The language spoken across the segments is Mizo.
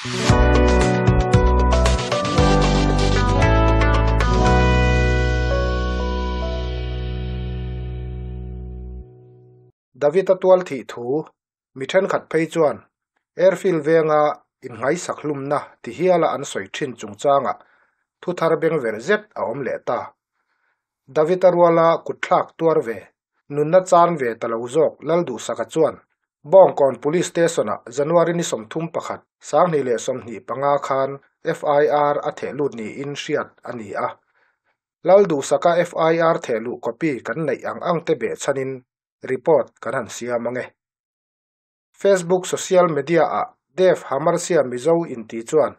David-a tual thih thu mi thenkhat phei chuan Airfield venga inngaisak hlumna ti hiala an sawi thin chungchangah thu thar beng verh zet a awm leh ta. David-a ruala kutthlak tuar ve, nunna chan ve ta lo zawk Lalduhsaka chuan Bawngkawn Police Station-ah January ni 31, 2025 khan FIR a theh lut niin hriat a ni a. Lalduhsaka FIR theh luh copy kan neih ang ang te behchhanin report kan han siam ange. Facebook social media-ah Dev Hamarsia Mizo inti chuan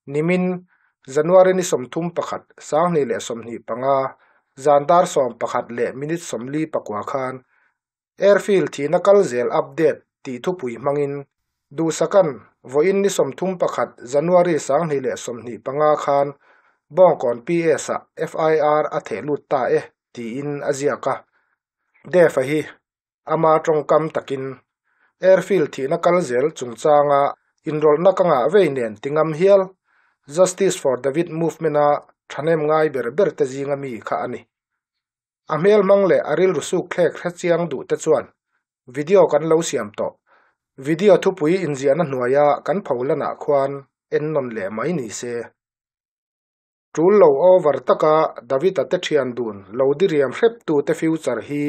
nimin January ni 31, 2025 zan dar 11:49 khan Airfield thihna kal zel update tih thupui hmangin Duhsakan vawiin ni 31 January 2025 khan Bawngkawn PS-ah FIR a theh lut ta e tiin a ziak a. Dev-a hi ama tawngkam takin Airfield thihna kal zel chungchanga inrawlhna ka ngah vei nen ti ngam hial Justice for David movement-a thahnem ngai ber ber te zinga mi kha a ni. A hmel hmang leh a rilru suk thlek hre chiang duh te chuan video kan lo siam tawh. Video thupui inziahna hnuaia kan pholanah khuan en nawn leh mai ni se. Tul lo over taka David-a te thian dun lo diriam hrep tu te future hi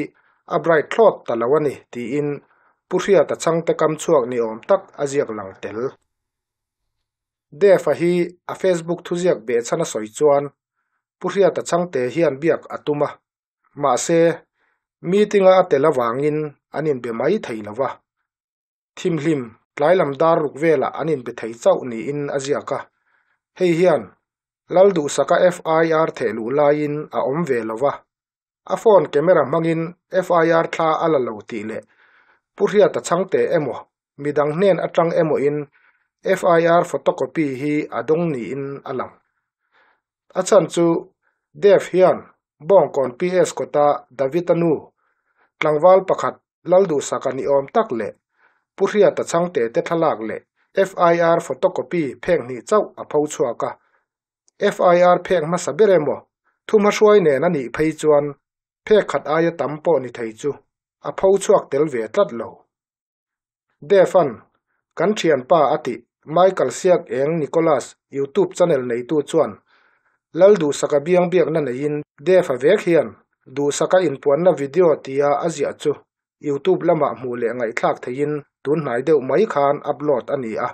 a bright thlawt ta lo a ni tiin Pu Hriata chhangte kam chhuak ni awm tak a ziak lang tel. Dev-a hi a Facebook thuziak behchhan a sawi chuan Pu Hriata chhangte hian biak a tum a, mahse meeting-a a tel avangin an inbe mai thei lo va. Thimhlim tlai lam dar ruk velah an inbe thei chauh niin a ziak a. Hei hian Lalduhsaka FIR theh luh laiin a awm ve lo va. A phone camera hmangin FIR thla a la lo tih leh Pu Hriata chhangte emaw midang hnen atang emawin FIR photocopy hi a dawng niin a lang. A chhan chu Dev hian Bawngkawn PS kawta David-a nu tlangval pakhat Lalduhsaka ni awm tak leh Pu Hriata chhangte te thlalak leh FIR photocopy phek hnih chauh a pho chhuak a. FIR phek hmasa ber emaw thuma hruai nen a nih phei chuan phek khat aia tam pawh ni thei chu a pho chhuak tel ve tlat lo. Dev-a'n kan thianpa a tih Michael Siak Eng Nicholas YouTube channel neitu chuan Lalduhsaka biang biakna neiin Dev-a vek hian Duhsaka inpuanna video tia a ziah chu YouTube lamah hmuh leh ngaihthlak theihin tun hnai deuh mai khan upload a ni a.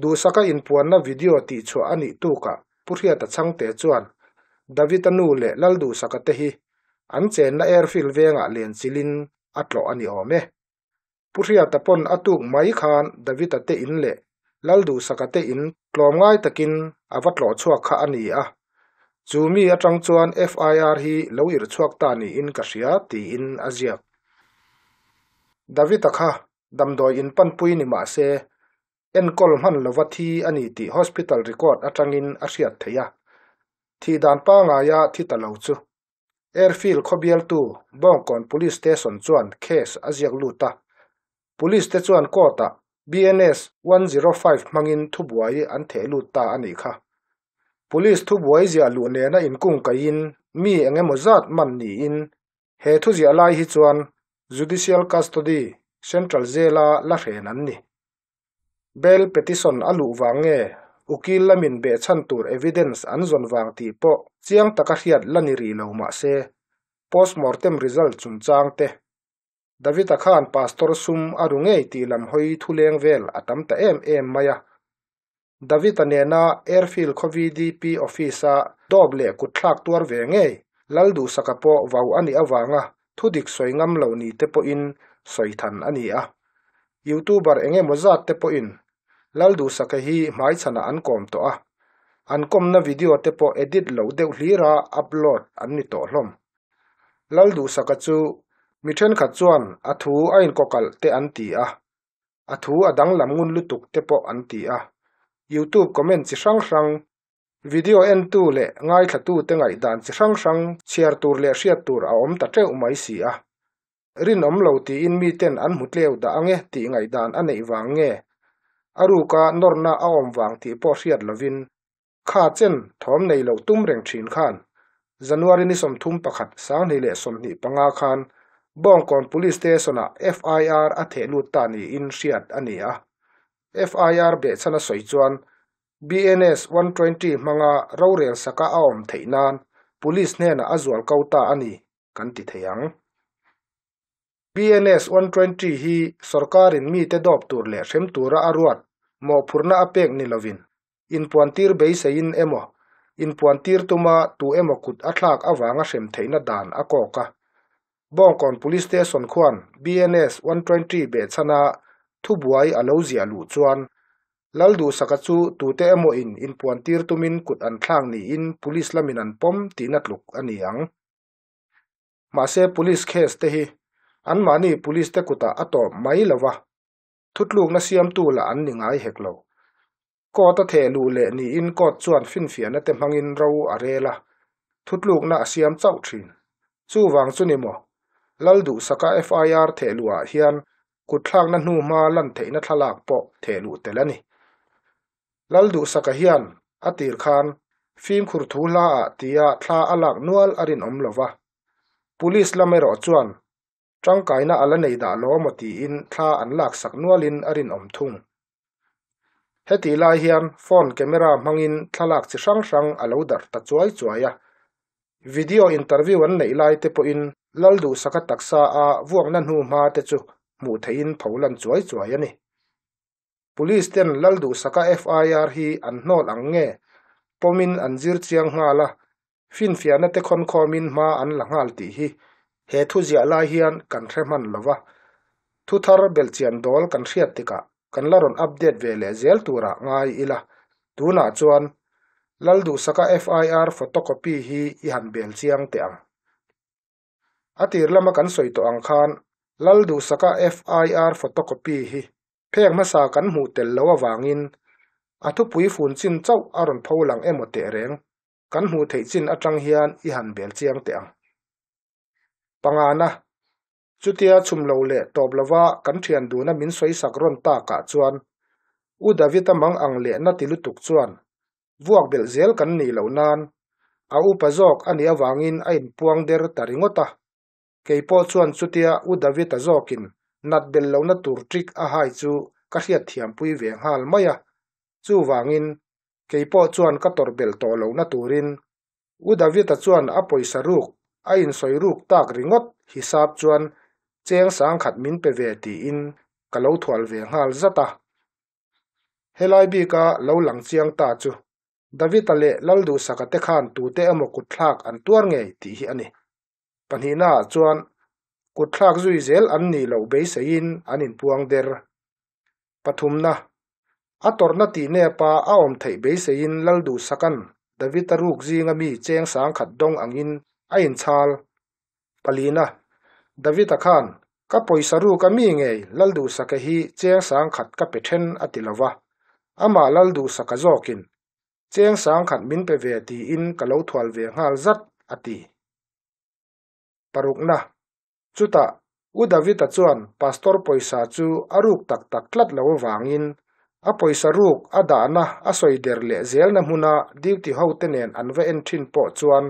Duhsaka inpuanna video tihchhuah a nih tukah Pu Hriata chhangte chuan David-a nu leh Lalduhsaka te hi an chenna airfield vengah lenchilhin a tlawh a ni awm e. Pu Hriata pawn a tuk mai khan David-a te in leh Lalduhsaka te in tlawmngai takin a va tlawh chhuak kha a ni a. Chu mi atang chuan FIR hi lo irh chhuak ta niin ka hria tiin a ziak. David-a kha damdawi in panpui ni mah se enkawl hman lova thi a ni tih hospital record atangin a hriat theih a. Thih dan pangaia thi ta lo chu Airfield khawbialtu Bawngkawn Police Station chuan case a ziak lut a. Police te chuan court-ah BNS 105 hmangin thubuai an theh lut ta a nih kha. Police thubuai ziah luh nena inkungkaihin mi eng emaw zat man niin he thuziah lai hi chuan Judicial Custody Central Jail-a la hren an ni. Bail petition a luh vang nge ukil lamin behchhan tur evidence an zawn vang tih pawh chiang taka hriat la ni rih lo mah se postmortem result chungchang te David-a khan pastor sum a ru ngei tih lam hawi thuleng vel a tam ta em em mai a. David-a nena Airfield khaw VDP office-a dawp leh kutthlak tuar ve ngei Lalduhsaka pawh vau a nih avanga thudik sawi ngam lo ni te pawhin sawi than a ni a. YouTuber eng emaw zat te pawhin Lalduhsaka hi hmaichhanah an kawm tawh a, an kawmna video te pawh edit loh deuh hlira upload an ni tawh hlawm. Lalduhsaka chu mi thenkhat chuan a thu a inkawkalh te an ti a, a thu a danglam ngun lutuk te pawh an ti a. YouTube comment chi hrang hrang, video entu leh ngaithlatu te ngaihdan chi hrang hrang chhiar tur leh hriat tur a awm ta teuh mai si a. Rinawm lo tiin miten an hmu tleu dah ange tih ngaihdan a neih vang nge? A ruka nawrna a awm vang tih pawh hriat lovin kha chen thawm nei loh tum reng thin khan January ni 31 2025 khan Bawngkawn Police Station-ah FIR a theh lut ta niin hriat a ni a. FIR behchhan a sawi chuan BNS 120 hmanga rorel saka a awm theih nan Police hnenah a zual ko ta a ni kan ti thei ang. BNS 120 hi sorkarin mite dawp tur leh hrem tura a ruat mawhphurhna a pek ni lovin inpuantir beiseiin emaw inpuantir tuma tu emaw kut a thlak avanga hrem theihna dan a kawk a. Bawngkawn Police Station khuan BNS 120 behchhana thubuai a lo ziah luh chuan Lalduhsaka chu tute emaw in inpuantir tumin kut an thlak niin Police lamin an pawm tihna tluk a ni ang. Mahse Police case te hi anmahni Police te kutah a tawp mai lova, thutlukna siamtu lah an ni ngai hek lo. Court a theh luh leh niin court chuan finfiahna te hmangin ro a rel a, thutlukna a siam chauh thin. Chuvang chu ni maw? Lalduhsaka FIR theh luhah hian kutthlakna hnuhma lan theihna thlalak pawh theh luh tel a ni. Lalduhsaka hian a tir khan fimkhur thu hlaah tia thla a lak nual a rinawm lo va, Police lam erawh chuan tangkaina a la nei dah lo maw tiin thla an laksak nualin a rinawm thung. Hetih lai hian phone camera hmangin thlalak chi hrang hrang a lo darh ta chuai chuai a. Video interview an neih lai te pawhin Lalduhsaka taksa a vuakna hnuhma te chu hmuh theihin pho lan chuai chuai a ni. Police ten Lalduhsaka FIR hi an hnawl ang nge pawmin an zir chiang nghal a, finfiahna te khawnkhawmin hma an la nghal tih hi he thu ziah lai hian kan hre hman lo va. Thu thar belhchian dawl kan hriat tikah kan la rawn update ve leh zel turah ngai ila. Tunah chuan Lalduhsaka FIR photocopy hi i han bel chiang teh ang. A tir lama kan sawi tawh ang khan Lalduhsaka FIR photocopy hi phek hmasa kan hmuh tel lo avangin a thupui fun chin chauh a rawn pho lang emaw teh reng kan hmuh theih chin atang hian i han bel chiang teh ang. Pangana, chutia chhum lo leh tawp lova kan thian duna min sawisak rawn takah chuan U David-a mang ang leh na ti lutuk chuan vuak belh zel kan nih loh nan a upa zawk a nih avangin a inpuang der ta ringawt a. Kei pawh chuan chutia U David-a zawkin nat belh lohna tur trick a hai chu ka hriatthiampui ve nghal mai a. Chuvangin kei pawh chuan ka tawrh belh tawh lohna turin U David-a chuan a pawisa ruk a insawi ruk tak ringawt hisap chuan cheng sangkhat min pe ve tiin ka lo thual ve nghal zat a. Helai bika lo lang chiang ta chu David-a leh Lalduhsaka te khan tute emaw kutthlak an tuar ngei tih hi a ni. Pahnihnaah chuan kutthlak zui zel an nih loh beiseiin an inpuang der. Pathumna, a tawrhna tih nepa a awm theih beiseiin Lalduhsaka'n David-a ruk zinga mi cheng sangkhat dawng angin a inchhal. Palina, David-a khan ka pawisa ruk a mi ngei Lalduhsaka hi cheng sangkhat ka pe then a ti lova, amah Lalduhsaka zawkin cheng sangkhat min pe ve tiin ka lo thual ve nghal zat a ti. Parukna, chutah U David-a chuan Pastor pawisa chu a ruk tak tak tlat lo avangin a pawisa ruk a dahna a sawi der leh zelna hmuna duty hote nen an va en thin pawh chuan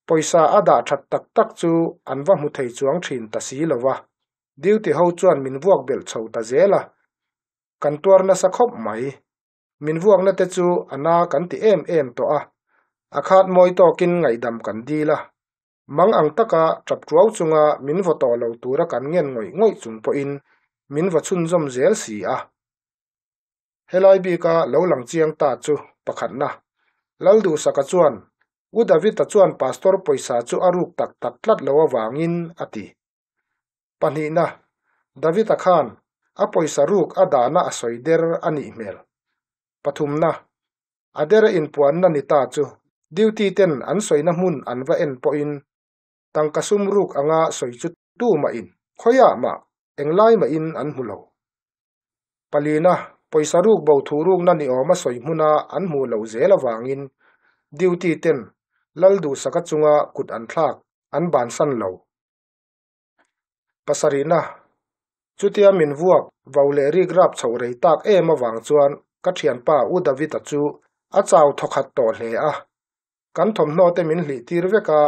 pawisa a dah that tak tak chu an va hmu thei chuang thin ta si lova. Duty ho chuan min vuak belh chho ta zel a. Kan tuar nasa khawp mai. Min vuakna te chu a na kan ti em em tawh a. A khat mawi tawkin ngaihdam kan dil a. Mang ang taka tap tuau chunga min vaw tawh lo tura kan ngen ngawih ngawih chung pawhin min vaw chhunzawm zel si a. Helai bika lo lang chiang ta chu pakhatna. Lalduhsaka chuan U David-a chuan Pastor pawisa chu a ruk tak tak tlat lo avangin a ti. Pahnihna, David-a khan a pawisa ruk a dahna a sawi der a nih hmel. Pathumna, a dera inpuanna ni ta chu duty ten an sawina hmun an va en pawhin tangka sum ruk anga sawi chu tu mahin khawiah mah englai mahin an hmu lo. Palina, pawisa ruk bo thu rukna ni awma sawi hmuna an hmuh loh zel avangin duty ten Lalduhsaka chunga kut an thlak an bansan lo. Pasarihna, Chutia min vuak vau leh rik rap chhoh rei tak em avang chuan ka thianpa U David-a chu a chau thawkhat tawh hle a. Kan thawmhnaw te min hlih tir vek a,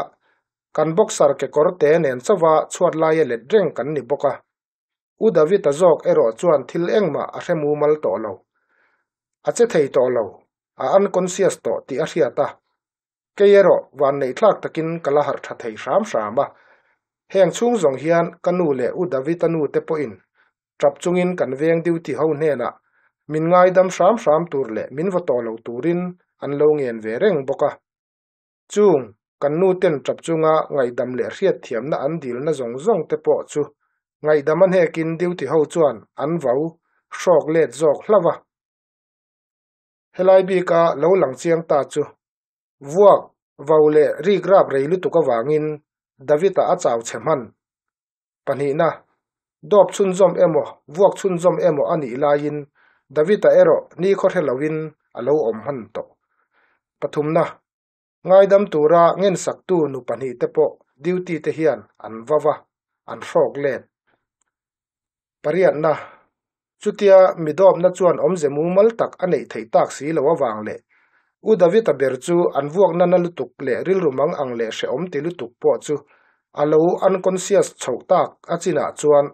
kan boxer kekawr te nen chauha chhuat laia let reng kan ni bawk a. U David-a zawk erawh chuan thil engmah a hre mumal tawh lo. A che thei tawh lo, a unconscious tawh tih a hriat a. Kei erawh vanneih thlak takin ka la harh tha thei hram hram a. Heng chhung zawng hian ka nu leh U David-a nu te pawhin tap chungin kan veng duty ho hnenah min ngaidam hram hram tur leh min vaw tawh lo turin an lo ngen ve reng bawk a. Chung kan nu ten tap chunga ngaihdam leh hriatthiamna an dilna zawng zawng te pawh chu ngaihdam a hnekin duty ho chuan an vau hrawk let zawk hlauh a. Helai bika lo lang chiang ta chu vuak vau leh rik rap rei lutuk avangin David-a a chau chhe hman. Pahnihna, dawp chhunzawm emaw vuak chhunzawm emaw a nih laiin David-a erawh nikhaw hre loin a lo awm hman tawh. Pathumna, ngaidam tura ngensaktu nu pahnih te pawh duty te hian an vau a, an hrawk let. Pariatna, chutia mi dawpna chuan awmze mumal tak a neih theih tak si lo avang leh U David-a ber chu an vuakna na lutuk leh rilru mang ang leh hrehawm ti lutuk pawh chu a lo unconscious chhoh tak a chinah chuan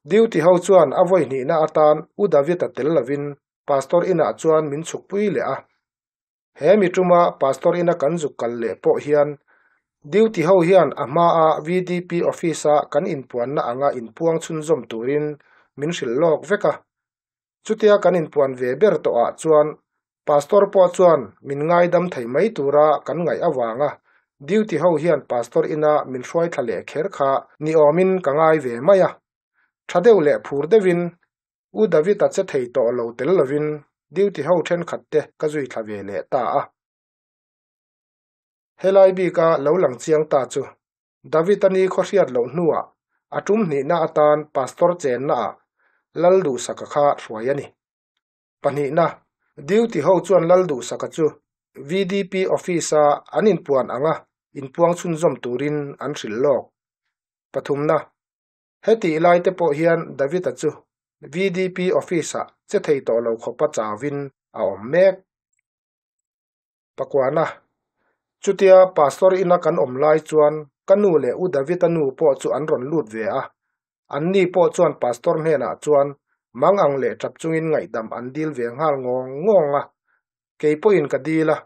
duty ho chuan a vawi hnihna atan U David-a tel lovin pastor inah chuan min chhukpui leh a. He mi tuma pastor ina kan zuk kal leh pawh hian duty ho hian a hmaa VDP office-a kan inpuanna anga inpuang chhunzawm turin min hrilh lawk vek a. Chutia kan inpuan ve ber tawhah chuan pastor pawh chuan min ngaidam thei mai tura kan ngaih avanga duty ho hian pastor ina min hruai thla leh kher kha ni awmin ka ngai ve mai a. Tha deuh leh phur deuhin U David-a che thei tawh lo tel lovin duty ho thenkhat te ka zui thla ve leh ta a. Helai bika lo lang chiang ta chu David-a ni khaw hriat loh hnuah a tum hnihna atan pastor chenna ah Lalduhsaka kha hruai a ni. Pahnihna, duty ho chuan Lalduhsaka chu VDP office-a an inpuan anga inpuang chhunzawm turin an hrilh lawk. Pathumna, hetih lai te pawh hian David-a chu VDP office-ah che thei tawh lo khawpa chauhin a awm mek. Pakuana, chutia pastor ina kan awm lai chuan ka nu leh U David-a nu pawh chu an rawn lut ve a. An ni pawh chuan pastor hnenah chuan mang ang leh tap chungin ngaihdam an dil ve nghal ngawng ngawng a. Kei pawhin ka dil a.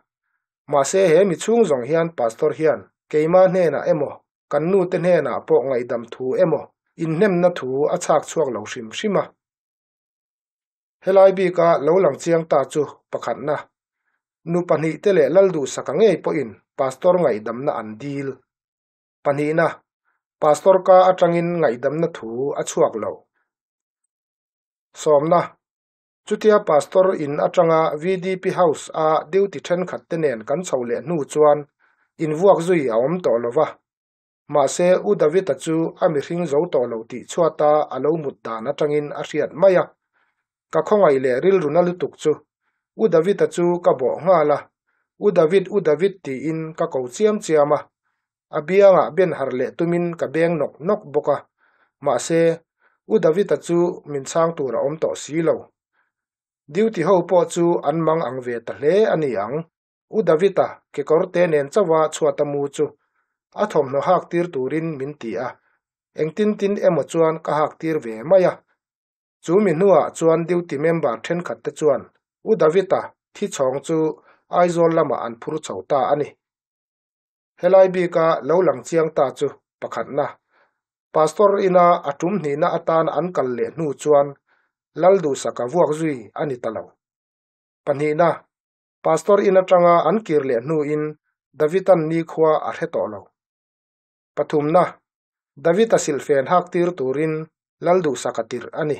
Mahse he mi chhung zawng hian pastor hian keima hnenah emaw kan nu te hnenah pawh ngaihdam thu emaw inhnemna thu a chhak chhuak lo hrim hrim a. Helai bika lo lang chiang ta chu pakhatna, nu pahnih te leh Lalduhsaka ngei pawhin pastor ngaihdamna an dil. Pahnihna, pastor ka atangin ngaihdamna thu a chhuak lo. Sawmna, chutia pastor in atanga VDP house a duty thenkhat te nen kan chho leh hnu chuan invuak zui a awm tawh lova. Mahse U David-a chu a mihring zo tawh lo tih chhuata a lo mut dan atangin a hriat mai a. Ka khawngaih leh rilruna lutuk chu U David-a chu ka bawh nghal a. U David, U David tiin ka ko chiam chiam a. A biangah ben harh leh tumin ka beng nawk nawk bawk a. Mahse U David-a chu min chhang tur a awm tawh si lo. Duty ho pawh chu an mang ang ve ta hle a ni ang. U David-a kekawr te nen chauha chhuata mu chu a thawmhnaw hak tir turin min ti a. Engtin tin emaw chuan ka hak tir ve mai a. Chu mi hnuah chuan duty member thenkhat te chuan U David-a thi chhawng chu Aizawl lamah an phur chho ta a ni. Helai bika lo lang chiang ta chu pakhatna, pastor ina a tum hnihna atan an kal leh hnu chuan Lalduhsaka vuak zui a ni ta lo. Pahnihna, pastor in atanga an kir leh hnuin David-an nikhua a hre tawh lo. Pathumna, David-a silhfen hak tir turin Lalduhsaka tirh a ni.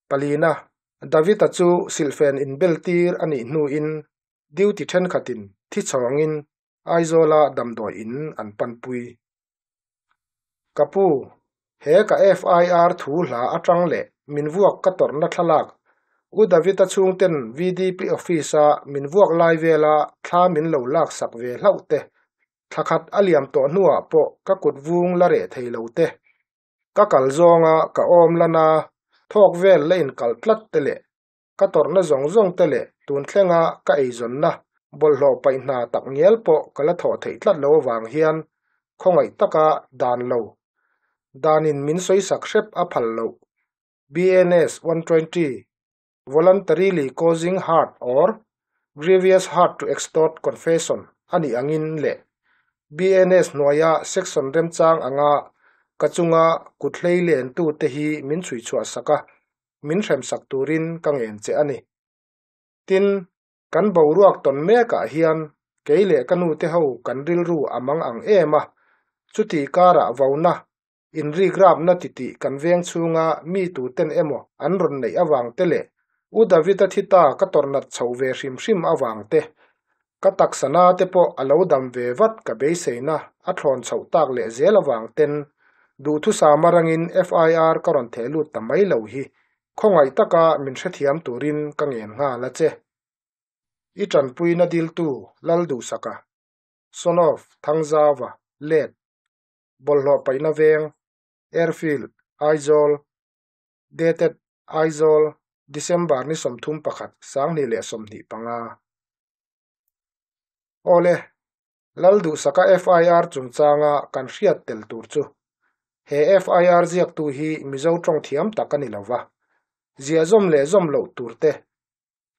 Palina, David-a chu silhfen inbel tir a nih hnuin duty thenkhatin thi chhawngin Aizawla damdawi in an panpui. Ka pu, he ka FIR thu hla atang leh min vuak ka tawrhna thlalak U David-a chhungten VDP office-a min vuak lai vela thla min lo lak sak ve hlauh te, thlakhat a liam tawh hnuah pawh ka kut vung la reh thei lo te. Ka kal zawnga ka awm lana thawk vel la inkalh tlat te leh ka tawrhna zawng zawng te leh tun thlenga ka eizawnna bawlhhlawh paih hna tak ngial pawh ka la thawh theih tlat lo avang hian khawngaih taka dan lo danin min sawisak hrep a phal loh. BNS 120 Voluntarily causing hurt or grievous hurt to extort confession a nih angin leh BNS hnuaia section remchang anga ka chunga kut hlei lentu te hi min chhui chhuah sak a, min hremsak turin ka ngen che a ni. Tin, kan boruak tawn mekah hian kei leh ka nu te ho kan rilru a mang ang em a, chuti karah vauna, inrikrapna titih kan veng chhunga mi tuten emaw an rawn neih avang te leh U David-a thi ta ka tawrhnat chhoh ve hrim hrim avang te, ka taksana te pawh a lo dam ve vat ka beiseina a thlawn chhoh tak leh zel avang ten duhthusam arangin FIR ka rawn theh lut ta mai lo hi khawngaih taka min hrethiam turin ka ngen nghal a che. I tanpuina diltu Lalduhsaka, son of Thangzauva, let, bawlhhlawh paihna veng, Airfield, Aizawl, dated Aizawl, December ni 31, 2025. Awle, Lalduhsaka FIR chungchanga kan hriat tel tur chu he FIR ziaktu hi Mizo tawng thiam tak a ni lova, ziah zawm leh zawm loh tur te,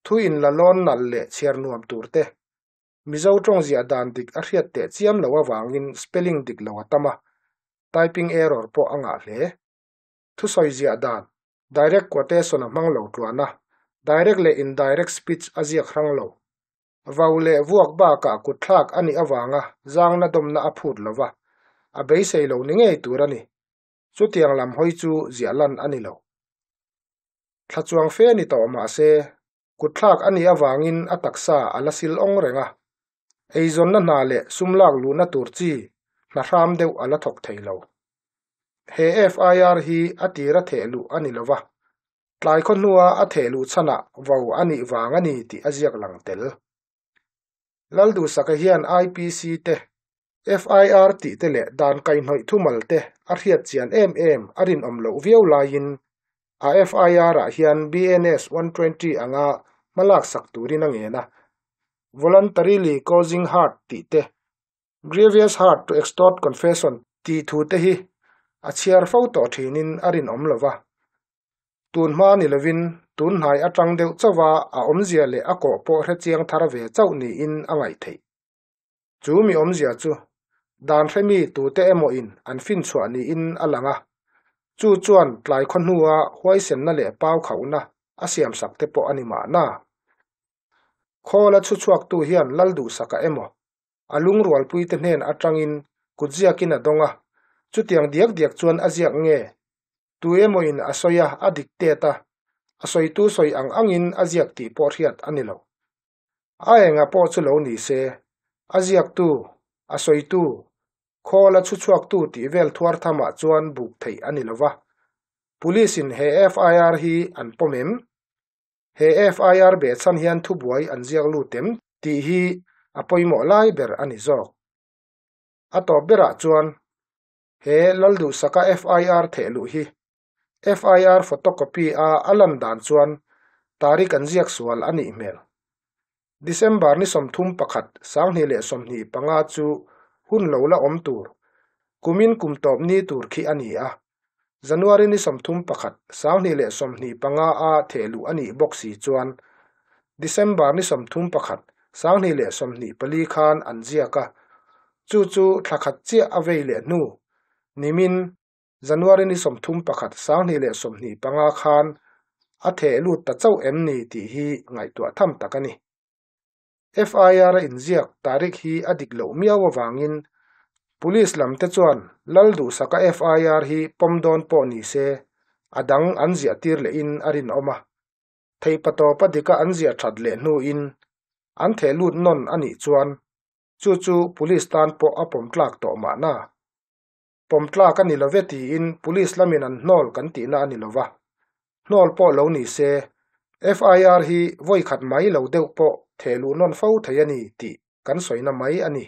thu in la lawn nalh leh chhiar nuam tur te, Mizo tawng ziah dan dik a hriat teh chiam loh avangin spelling dik lo a tam a, typing error pawh a ngah hle. Thusawi ziah dan, direct quotation a hmang lo tluan a, direct leh indirect speech a ziak hrang lo. Vau leh vuak bakah kutthlak a nih avanga zangna dawmna a phut lo va, a beisei lo ni ngei tur a ni. Chutiang lam hawi chu ziah lan a ni lo. Thla chuang fe ni tawh mah se, kutthlak a nih avangin a taksa a la sil awng reng a. Eizawnna hna leh sum lak luhna tur chi hna hram deuh a la thawk thei lo. He FIR hi a tira theh luh a ni lo va, tlai khaw hnua a theh luh chhanah vau a nih vang a ni tih a ziak lang tel. Lalduhsaka hian IPC te, FIR tih te leh dan kaihhnawih thumal te a hriat chian em em a rinawm loh viau laiin a FIR-ah hian BNS 120 anga hmalak sak turin a ngen a, Voluntarily causing hurt tih te, Grievous hurt to extort confession tih thu te hi a chhiar fo tawh thinin a rinawm lo va. Tun hma ni lovin tun hnai atang deuh chauha a awmzia leh a kawh pawh hrechiang thar ve chauh niin a ngaih theih. Chu mi awmzia chu dan hremi tute emaw in an finchhuah niin a lang a, chu chuan tlai khaw hnua huaisenna leh pau khauhna a siamsak te pawh a ni mahna. Khawla chhu chhuaktu hian Lalduhsaka emaw a lungrualpuite hnen atangin kutziakin a dawng a, chutiang diak diak chuan a ziak nge? Tu emawin a sawi a, a dictate a, a sawitu sawi ang angin a ziak tih pawh hriat a ni lo. A enga pawh chu lo ni se, a ziaktu, a sawitu, khawl a chhu chhuaktu tih vel thuar thamah chuan buk theih a ni lo va. Police in he FIR hi an pawm em? He FIR behchhan hian thubuai an ziak lut em tih hi a pawimawh lai ber a ni zawk. A tawp berah chuan he Lalduhsaka FIR thehluh hi FIR photocopy a a lan dan chuan tarik an ziak sual a nih hmel. December ni 31, 2025 chu hun lo la awm tur, kumin kum tawp ni tur khi a ni a. January ni 31, 2025 a thehluh a nih bawk si chuan December ni 31, 2024 khan an ziak a, chu chu thla khat chiah a vei leh hnu nimin January ni 31, 2025 khan a theh lut ta chauh em ni tih hi ngaihtuah tham tak a ni. FIR a inziak tarik hi a dik loh miau avangin Police lam te chuan Lalduhsaka FIR hi pawm dawn pawh ni se a dang an ziah tir lehin a rinawm a. Theihpatawpa dika an ziah that leh hnuin an theh lut nawn a nih chuan chu chu Police tan pawh a pawm tlak tawh mahna. Pawm tlak a ni love tiin Police lamin an hnawl kan tihna a ni lova. Hnawl pawh lo ni se FIR hi vawi khat mai lo deuh pawh theh luh nawn fo thei a ni tih kan sawina mai a ni.